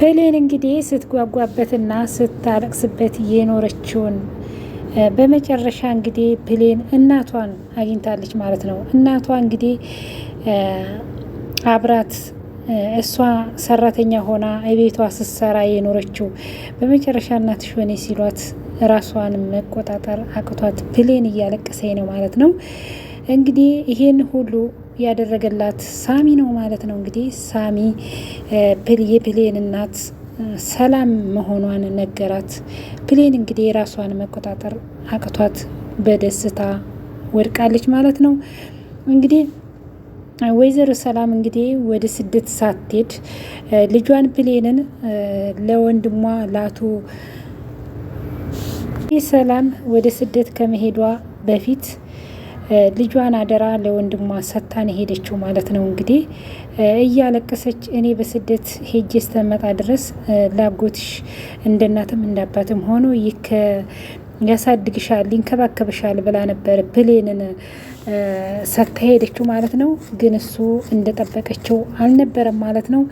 ብሌን እንግዲህ ስትጓጓበትና ስታለቅስበት የኖረችውን በመጨረሻ እንግዲህ ብሌን እናቷን አግኝታለች ማለት ነው። እናቷ እንግዲህ አብራት እሷ ሰራተኛ ሆና ቤቷ ስትሰራ የኖረችው በመጨረሻ እናትሽ ሆኔ ሲሏት ራሷን መቆጣጠር አቅቷት ብሌን እያለቀሰኝ ነው ማለት ነው። እንግዲህ ይሄን ሁሉ ያደረገላት ሳሚ ነው ማለት ነው። እንግዲህ ሳሚ የብሌን እናት ሰላም መሆኗን ነገራት። ብሌን እንግዲህ የራሷን መቆጣጠር አቅቷት በደስታ ወድቃለች ማለት ነው። እንግዲህ ወይዘሮ ሰላም እንግዲህ ወደ ስደት ሳትሄድ ልጇን ብሌንን ለወንድሟ ለአቶ ሰላም ወደ ስደት ከመሄዷ በፊት ልጇን አደራ ለወንድሟ ሰታን ሄደችው ማለት ነው። እንግዲህ እያለቀሰች እኔ በስደት ሄጄ ስተመጣ ድረስ ላጎትሽ እንደ እናትም እንደ አባትም ሆኖ ያሳድግሻል፣ ይንከባከብሻል ብላ ነበር ብሌንን ሰታ ሄደችው ማለት ነው። ግን እሱ እንደጠበቀችው አልነበረም ማለት ነው።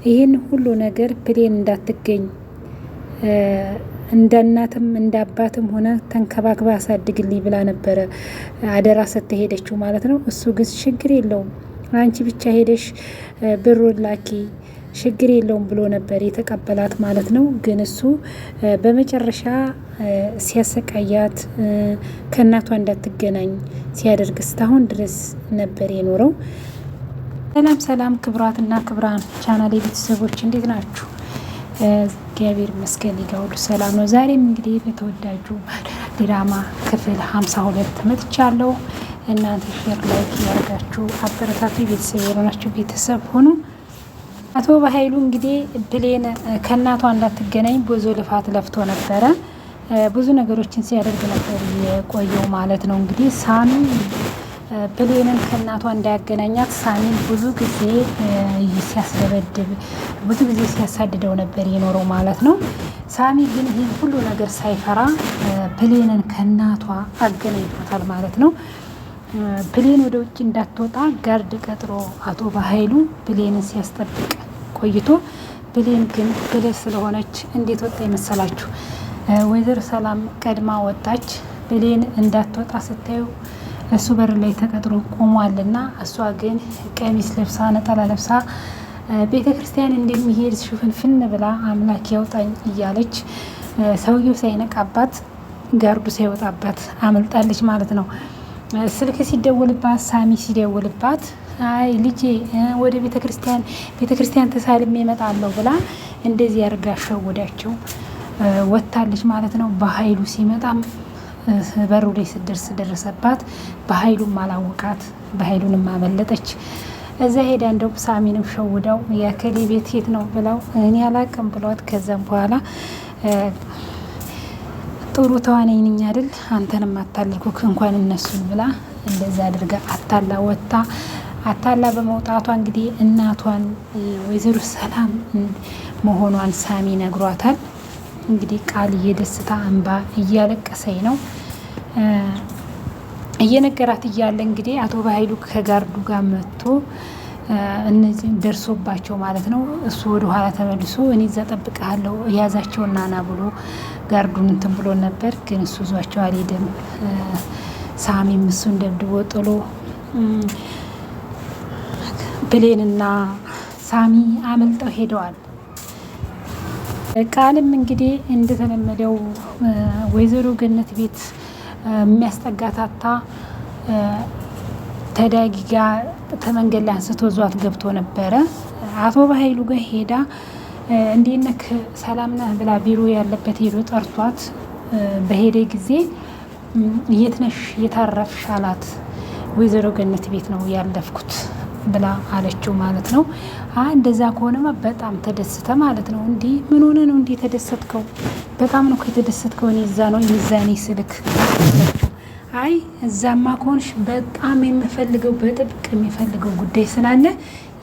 ይህን ሁሉ ነገር ብሌን እንዳትገኝ እንደ እናትም እንደ አባትም ሆነ ተንከባክባ አሳድግልኝ ብላ ነበረ አደራ ስትሄደችው ማለት ነው። እሱ ግን ችግር የለውም አንቺ ብቻ ሄደሽ ብሩን ላኪ ችግር የለውም ብሎ ነበር የተቀበላት ማለት ነው። ግን እሱ በመጨረሻ ሲያሰቃያት ከእናቷ እንዳትገናኝ ሲያደርግ እስካሁን ድረስ ነበር የኖረው። ሰላም ሰላም፣ ክብራትና ክብራን ቻናል የቤተሰቦች እንዴት ናችሁ? እግዚአብሔር ይመስገን ጋር ሁሉ ሰላም ነው። ዛሬም እንግዲህ በተወዳጁ ድራማ ክፍል 52 መጥቻለሁ። እናንተ share like እያደረጋችሁ አበረታቱ። ቤተሰብ የሆናችሁ ቤተሰብ ሆኑ። አቶ በሀይሉ እንግዲህ ብሌን ከእናቷ እንዳትገናኝ ብዙ ልፋት ለፍቶ ነበረ። ብዙ ነገሮችን ሲያደርግ ነበር የቆየው ማለት ነው። እንግዲህ ሳሚ ብሌንን ከእናቷ እንዳያገናኛት ሳሚን ብዙ ጊዜ ሲያስደበድብ ብዙ ጊዜ ሲያሳድደው ነበር የኖረው ማለት ነው። ሳሚ ግን ይህን ሁሉ ነገር ሳይፈራ ብሌንን ከእናቷ አገናኝቷታል ማለት ነው። ብሌን ወደ ውጭ እንዳትወጣ guard ቀጥሮ አቶ በሀይሉ ብሌንን ሲያስጠብቅ ቆይቶ ብሌን ግን ብልህ ስለሆነች እንዴት ወጣ ይመሰላችሁ? ወይዘሮ ሰላም ቀድማ ወጣች። ብሌን እንዳትወጣ ስታዩ እሱ በር ላይ ተቀጥሮ ቆሟልና እሷ ግን ቀሚስ ለብሳ ነጠላ ለብሳ ቤተ ክርስቲያን እንደሚሄድ ሽፍንፍን ብላ አምላክ ያውጣኝ እያለች ሰውየው ሳይነቃባት ጋርዱ ሳይወጣባት አመልጣለች ማለት ነው። ስልክ ሲደወልባት ሳሚ ሲደውልባት አይ ልጄ ወደ ቤተ ክርስቲያን ቤተ ክርስቲያን ተሳልሜ እመጣለሁ ብላ እንደዚህ አድርጋ ሸወዳቸው ወጥታለች ማለት ነው። በሀይሉ ሲመጣም በሩ ላይ ስትደርስ ደረሰባት። በሀይሉም አላወቃት፣ በሀይሉንም አመለጠች። እዛ ሄዳ እንደው ሳሚንም ሸውደው የከሌ ቤት የት ነው ብለው እኔ አላቅም ብለዋት፣ ከዛም በኋላ ጥሩ ተዋናይ ነኝ አይደል አንተንም አታለልኩክ እንኳን እነሱን ብላ እንደዛ አድርጋ አታላ ወጥታ አታላ በመውጣቷ እንግዲህ እናቷን ወይዘሮ ሰላም መሆኗን ሳሚ ነግሯታል። እንግዲህ ቃል የደስታ እንባ እያለቀሰኝ ነው እየነገራት እያለ እንግዲህ አቶ በሀይሉ ከጋርዱ ጋር መጥቶ እነዚህ ደርሶባቸው ማለት ነው። እሱ ወደ ኋላ ተመልሶ እኔ እዛ ጠብቅሃለሁ ያዛቸውና ና ብሎ ጋርዱን እንትን ብሎ ነበር። ግን እሱ ዟቸው አልሄደም። ሳሚም እሱን ደብድቦ ጥሎ ብሌንና ሳሚ አመልጠው ሄደዋል። ቃልም እንግዲህ እንደተለመደው ወይዘሮ ገነት ቤት የሚያስጠጋታታ ተዳጊ ጋር ተመንገድ ላይ አንስቶ ዟት ገብቶ ነበረ። አቶ በሀይሉ ጋር ሄዳ እንዴት ነህ ሰላም ነህ ብላ ቢሮ ያለበት ሄዶ ጠርቷት በሄደ ጊዜ የት ነሽ የታረፍሽ አላት። ወይዘሮ ገነት ቤት ነው ያለፍኩት ብላ አለችው ማለት ነው። እንደዛ ከሆነማ በጣም ተደስተ ማለት ነው። እንዲህ ምን ሆነ ነው እንዲህ የተደሰትከው? በጣም ነው የተደሰትከው። እኔ እዛ ነው የሚዛኔ ስልክ አይ እዛማ ከሆንሽ በጣም የምፈልገው በጥብቅ የሚፈልገው ጉዳይ ስላለ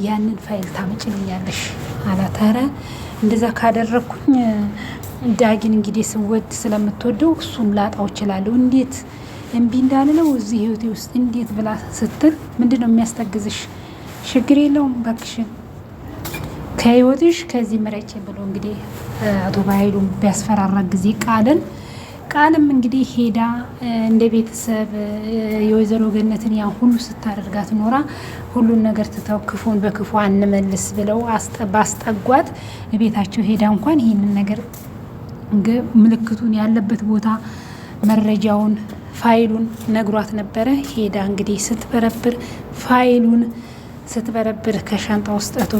ያንን ፋይል ታመጭልኛለሽ አላት። ኧረ እንደዛ ካደረግኩኝ ዳጊን እንግዲህ ስወድ ስለምትወደው እሱን ላጣው እችላለሁ። እንዴት እምቢ እንዳልለው እዚህ ህይወቴ ውስጥ እንዴት ብላ ስትል ምንድን ነው የሚያስጠግዝሽ? ችግር የለውም እባክሽን ከህይወትሽ ከዚህ ምረጭ ብሎ እንግዲህ አቶ በኃይሉ ቢያስፈራራ ጊዜ ቃልን ቃልም እንግዲህ ሄዳ እንደ ቤተሰብ የወይዘሮ ገነትን ያን ሁሉ ስታደርጋት ኖራ ሁሉን ነገር ትተው ክፉን በክፉ አንመልስ ብለው ባስጠጓት ቤታቸው ሄዳ እንኳን ይህንን ነገር ምልክቱን ያለበት ቦታ መረጃውን ፋይሉን ነግሯት ነበረ። ሄዳ እንግዲህ ስትበረብር ፋይሉን ስትበረብር ከሻንጣ ውስጥ አቶ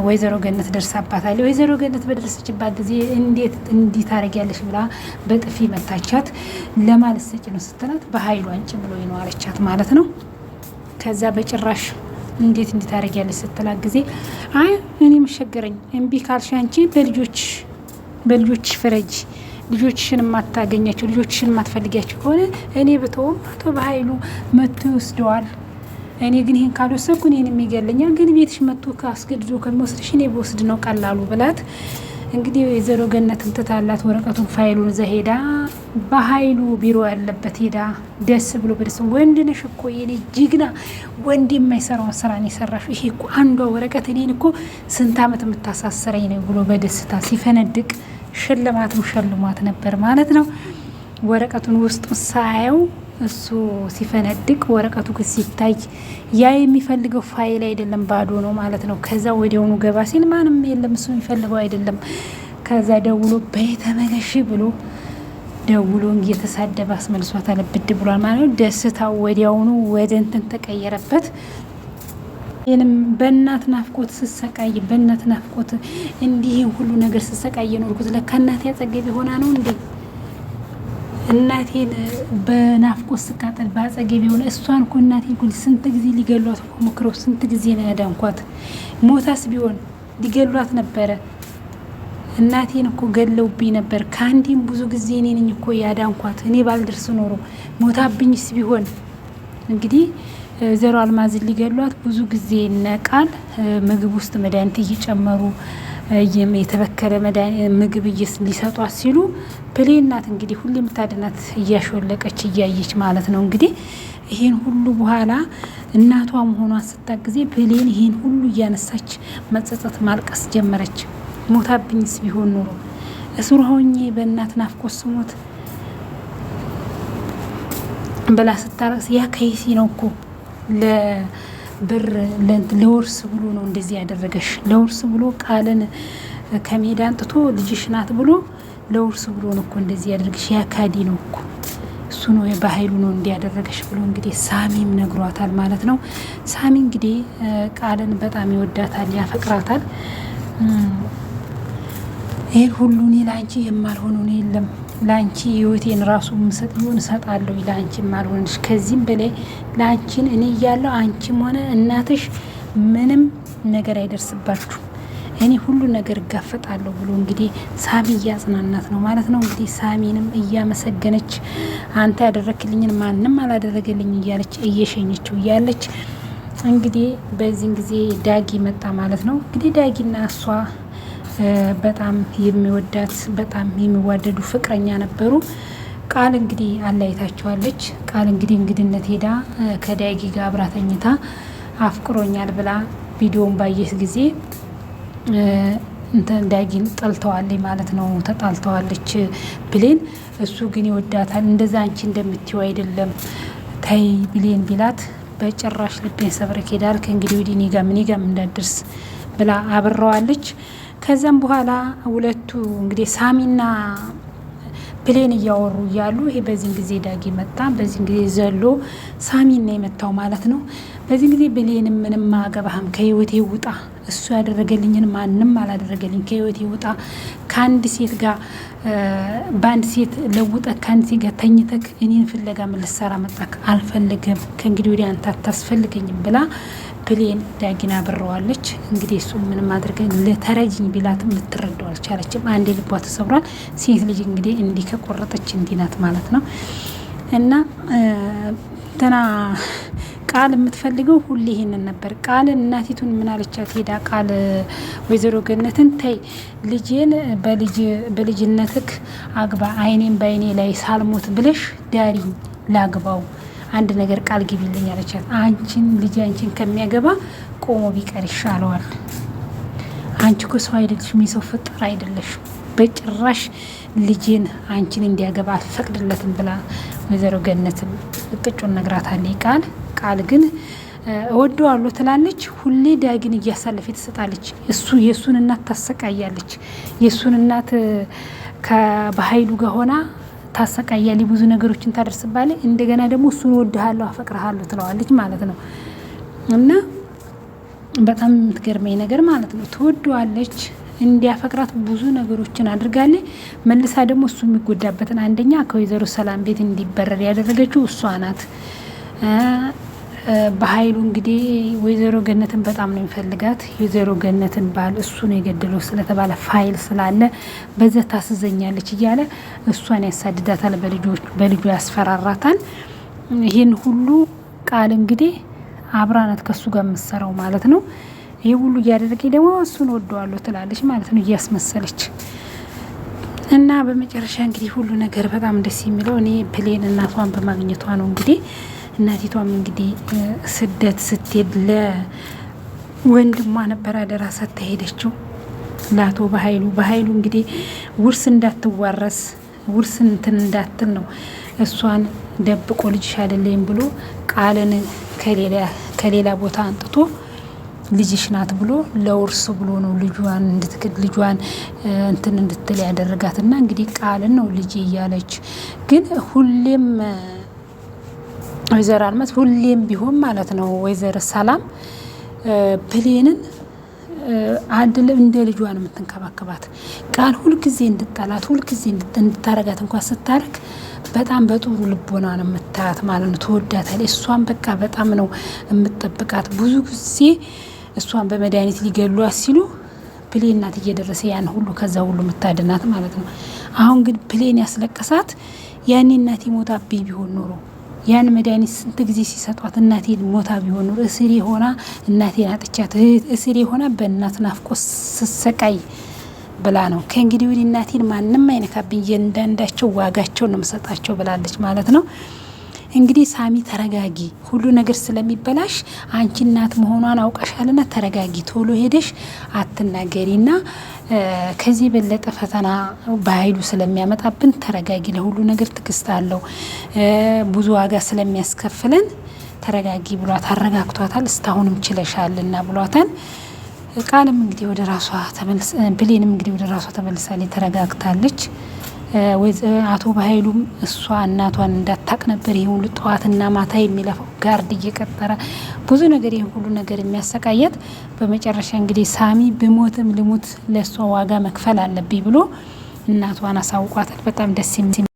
ወይዘሮ ገነት ደርሳባታል። ወይዘሮ ገነት በደረሰችባት ጊዜ እንዴት እንዲህ ታደርጊያለሽ ብላ በጥፊ መታቻት። ለማለት ሰጪ ነው ስትላት በኃይሉ አንጭ ብሎ ነው አለቻት ማለት ነው። ከዛ በጭራሽ እንዴት እንዲህ ታደርጊያለሽ ስትላት ጊዜ አይ እኔ ምሸገረኝ እምቢ ካልሽ አንቺ በልጆች በልጆች ፍረጅ ልጆችሽን የማታገኛቸው ልጆችሽን የማትፈልጊያቸው ከሆነ እኔ ብተውም አቶ በኃይሉ መቶ ይወስደዋል። እኔ ግን ይህን ካልወሰድኩ እኔን የሚገለኛል፣ ግን ቤትሽ መጥቶ ከአስገድዶ ከሚወስድሽ እኔ በወስድ ነው ቀላሉ ብላት እንግዲህ ወይዘሮ ገነትም ትታላት ወረቀቱን ፋይሉን እዛ ሄዳ በኃይሉ ቢሮ ያለበት ሄዳ ደስ ብሎ በደስ ወንድ ነሽ እኮ የኔ ጀግና ወንድ የማይሰራውን ስራ ነው የሰራሽው። ይሄ እኮ አንዷ ወረቀት እኔን እኮ ስንት ዓመት የምታሳስረኝ ነው ብሎ በደስታ ሲፈነድቅ ሽልማትም ሸልሟት ነበር ማለት ነው። ወረቀቱን ውስጡ ሳየው እሱ ሲፈነድቅ ወረቀቱ ግን ሲታይ ያ የሚፈልገው ፋይል አይደለም፣ ባዶ ነው ማለት ነው። ከዛ ወዲያውኑ ገባ ሲል ማንም የለም፣ እሱ የሚፈልገው አይደለም። ከዛ ደውሎ በየተመለሽ ብሎ ደውሎ እየተሳደበ አስመልሷታል። ብድ ብሏል ማለት ነው። ደስታው ወዲያውኑ ወደ እንትን ተቀየረበት። ይህንም በእናት ናፍቆት ስሰቃይ በእናት ናፍቆት እንዲህ ሁሉ ነገር ስሰቃይ የኖርኩት ለካ እናቴ አጠገቤ ሆና ነው እንዴ? እናቴን በናፍቆት ስቃጠል በአጠገቤ ሆነ። እሷን እኮ እናቴን እኮ ስንት ጊዜ ሊገሏት እኮ ሞክረው ስንት ጊዜ ነው ያዳንኳት። ሞታስ ቢሆን ሊገሏት ነበረ። እናቴን እኮ ገለውብኝ ነበር። ከአንዴም ብዙ ጊዜ እኔ ነኝ እኮ ያዳንኳት። እኔ ባልደርስ ኖሮ ሞታብኝስ ቢሆን እንግዲህ ወይዘሮ አልማዝን ሊገሏት ብዙ ጊዜ ነቃል ምግብ ውስጥ መድኃኒት እየጨመሩ የተበከለ ምግብ ሊሰጧት ሲሉ ብሌን ናት እንግዲህ ሁሌ የምታድናት እያሾለቀች እያየች ማለት ነው። እንግዲህ ይሄን ሁሉ በኋላ እናቷ መሆኗን ስታቅ ጊዜ ብሌን ይሄን ሁሉ እያነሳች መጸጸት ማልቀስ ጀመረች። ሞታብኝስ ቢሆን ኖሮ እስር ሆኜ በእናት ናፍቆት ስሞት ብላ ስታለቅስ ያ ከይሲ ነው እኮ ለብር ለውርስ ብሎ ነው እንደዚህ ያደረገሽ። ለውርስ ብሎ ቃልን ከሜዳ አንጥቶ ልጅሽ ናት ብሎ ለውርስ ብሎ ነው እኮ እንደዚህ ያደረገሽ። ያ ካዲ ነው እኮ እሱ ነው በኃይሉ ነው እንዲያደረገሽ ብሎ እንግዲህ ሳሚም ነግሯታል ማለት ነው። ሳሚ እንግዲህ ቃልን በጣም ይወዳታል፣ ያፈቅራታል። ይህን ሁሉ እኔ ለአንቺ የማልሆነው የለም ለአንቺ ህይወቴን ራሱ ምሰጥ ቢሆን እሰጣለሁ ለአንቺ የማልሆንሽ ከዚህም በላይ ለአንቺን እኔ እያለሁ አንቺም ሆነ እናትሽ ምንም ነገር አይደርስባችሁ እኔ ሁሉ ነገር እጋፈጣለሁ ብሎ እንግዲህ ሳሚ እያጽናናት ነው ማለት ነው። እንግዲህ ሳሚንም እያመሰገነች አንተ ያደረክልኝን ማንም አላደረገልኝ እያለች እየሸኘችው እያለች እንግዲህ በዚህን ጊዜ ዳጊ መጣ ማለት ነው። እንግዲህ ዳጊና እሷ በጣም የሚወዳት በጣም የሚዋደዱ ፍቅረኛ ነበሩ። ቃል እንግዲህ አለያይታቸዋለች። ቃል እንግዲህ እንግድነት ሄዳ ከዳጊ ጋር አብራ ተኝታ አፍቅሮኛል ብላ ቪዲዮን ባየች ጊዜ እንትን ዳጊን ጠልተዋለች ማለት ነው። ተጣልተዋለች ብሌን። እሱ ግን ይወዳታል። እንደዛ አንቺ እንደምትይው አይደለም ተይ ብሌን ቢላት በጭራሽ ልቤን ሰብረክ ሄዳል ከእንግዲህ ወዲህ እኔ ጋር ምን ጋም እንዳትደርስ ብላ አብረዋለች። ከዛም በኋላ ሁለቱ እንግዲህ ሳሚና ብሌን እያወሩ እያሉ ይሄ በዚህን ጊዜ ዳጊ መጣ። በዚህን ጊዜ ዘሎ ሳሚን ነው የመታው ማለት ነው። በዚህን ጊዜ ብሌን ምንም አገባህም፣ ከህይወቴ ውጣ፣ እሱ ያደረገልኝን ማንም አላደረገልኝ፣ ከህይወቴ ውጣ፣ ከአንድ ሴት ጋር በአንድ ሴት ለውጠ ከአንድ ሴት ጋር ተኝተክ እኔን ፍለጋ ምን ልትሰራ መጣክ? አልፈልግም፣ ከእንግዲህ ወዲህ አንተ አታስፈልገኝም ብላ ብሌን ዳጊን አብረዋለች። እንግዲህ እሱ ምንም አድርገን ለተረጅኝ ቢላትም ልትረዳው አልቻለችም። አንዴ ልቧ ተሰብሯል። ሴት ልጅ እንግዲህ እንዲህ ከቆረጠች እንዲህ ናት ማለት ነው። እና እንትና ቃል የምትፈልገው ሁሌ ይሄንን ነበር። ቃል እናቲቱን ምን አለቻት? ሄዳ ቃል ወይዘሮ ገነትን ተይ ልጄን በልጅነትክ አግባ፣ አይኔን በአይኔ ላይ ሳልሞት ብለሽ ዳሪኝ ላግባው አንድ ነገር ቃል ግቢልኝ አለቻት። አንቺን ልጅ አንቺን ከሚያገባ ቆሞ ቢቀር ይሻለዋል። አንቺ እኮ ሰው አይደለሽም፣ የሰው ፍጥር አይደለሽም፣ በጭራሽ ልጄን አንቺን እንዲያገባ አልፈቅድለትም ብላ ወይዘሮ ገነትም እቅጩን ነግራታለች። ቃል ቃል ግን እወደዋለሁ ትላለች። ሁሌ ዳግን እያሳለፈ ትሰጣለች። እሱ የእሱን እናት ታሰቃያለች። የእሱን እናት በሀይሉ ጋር ሆና ታሰቃያለች። ብዙ ነገሮችን ታደርስባለች። እንደገና ደግሞ እሱን እወድሃለሁ፣ አፈቅርሃለሁ ትለዋለች ማለት ነው። እና በጣም የምትገርመኝ ነገር ማለት ነው ትወደዋለች እንዲያፈቅራት ብዙ ነገሮችን አድርጋለች። መልሳ ደግሞ እሱ የሚጎዳበትን አንደኛ ከወይዘሮ ሰላም ቤት እንዲበረር ያደረገችው እሷ ናት። በሀይሉ እንግዲህ ወይዘሮ ገነትን በጣም ነው የሚፈልጋት። ወይዘሮ ገነትን ባል እሱ ነው የገደለው ስለተባለ ፋይል ስላለ በዛ ታስዘኛለች እያለ እሷን ያሳድዳታል፣ በልጁ ያስፈራራታል። ይህን ሁሉ ቃል እንግዲህ አብራ ናት ከእሱ ጋር የምትሰራው ማለት ነው። ይህ ሁሉ እያደረገኝ ደግሞ እሱን ወደዋለሁ ትላለች ማለት ነው እያስመሰለች እና በመጨረሻ እንግዲህ ሁሉ ነገር በጣም ደስ የሚለው እኔ ፕሌን እናቷን በማግኘቷ ነው እንግዲህ እናቲቷም እንግዲህ ስደት ስትሄድ ለወንድሟ ነበር አደራ ሰጥታ ሄደችው ለአቶ በሀይሉ። በሀይሉ እንግዲህ ውርስ እንዳትዋረስ ውርስ እንትን እንዳትል ነው እሷን ደብቆ ልጅሽ አይደለም ብሎ ቃልን ከሌላ ቦታ አንጥቶ ልጅሽ ናት ብሎ ለውርስ ብሎ ነው ልጇን እንድትክድ ልጇን እንትን እንድትል ያደረጋትና እንግዲህ ቃልን ነው ልጅ እያለች ግን ሁሌም ወይዘሮ አልማዝ ሁሌም ቢሆን ማለት ነው ወይዘሮ ሰላም ብሌንን አይደለም እንደ ልጇ ነው የምትንከባከባት። ቃል ሁልጊዜ እንድጠላት ሁልጊዜ እንድታረጋት እንኳን ስታረግ በጣም በጥሩ ልቦና ነው የምታያት ማለት ነው። ትወዳታለች። እሷን በቃ በጣም ነው የምትጠብቃት። ብዙ ጊዜ እሷን በመድኃኒት ሊገሏት ሲሉ ብሌን ናት እየደረሰ ያን ሁሉ ከዛ ሁሉ የምታድናት ማለት ነው። አሁን ግን ብሌን ያስለቀሳት ያኔ እናቴ ሞታብኝ ቢሆን ኖሮ ያን መድኃኒት ስንት ጊዜ ሲሰጧት እናቴን ሞታ ቢሆን ኖሮ እስሬ ሆና እናቴን አጥቻት እስሬ ሆና በእናት ናፍቆት ስሰቃይ ብላ ነው። ከእንግዲህ ወዲህ እናቴን ማንም አይነካብኝ፣ እያንዳንዳቸው ዋጋቸውን ነው የምሰጣቸው ብላለች ማለት ነው። እንግዲህ ሳሚ ተረጋጊ፣ ሁሉ ነገር ስለሚበላሽ አንቺ እናት መሆኗን አውቀሻልና ተረጋጊ፣ ቶሎ ሄደሽ አትናገሪና ከዚህ የበለጠ ፈተና በኃይሉ ስለሚያመጣብን ተረጋጊ፣ ለሁሉ ነገር ትዕግስት አለው፣ ብዙ ዋጋ ስለሚያስከፍለን ተረጋጊ ብሏት አረጋግቷታል። እስካሁንም ችለሻልና ብሏታል። ቃልም እንግዲህ ወደ ራሷ ተመልስ ብሌንም እንግዲህ ወደ ራሷ ተመልሳለች፣ ተረጋግታለች። አቶ በሀይሉም እሷ እናቷን እንዳታቅ ነበር ይህ ሁሉ ጠዋትና ማታ የሚለፋው guard እየቀጠረ ብዙ ነገር ይህን ሁሉ ነገር የሚያሰቃያት። በመጨረሻ እንግዲህ ሳሚ ብሞትም ልሙት ለእሷ ዋጋ መክፈል አለብኝ ብሎ እናቷን አሳውቋታል። በጣም ደስ የሚል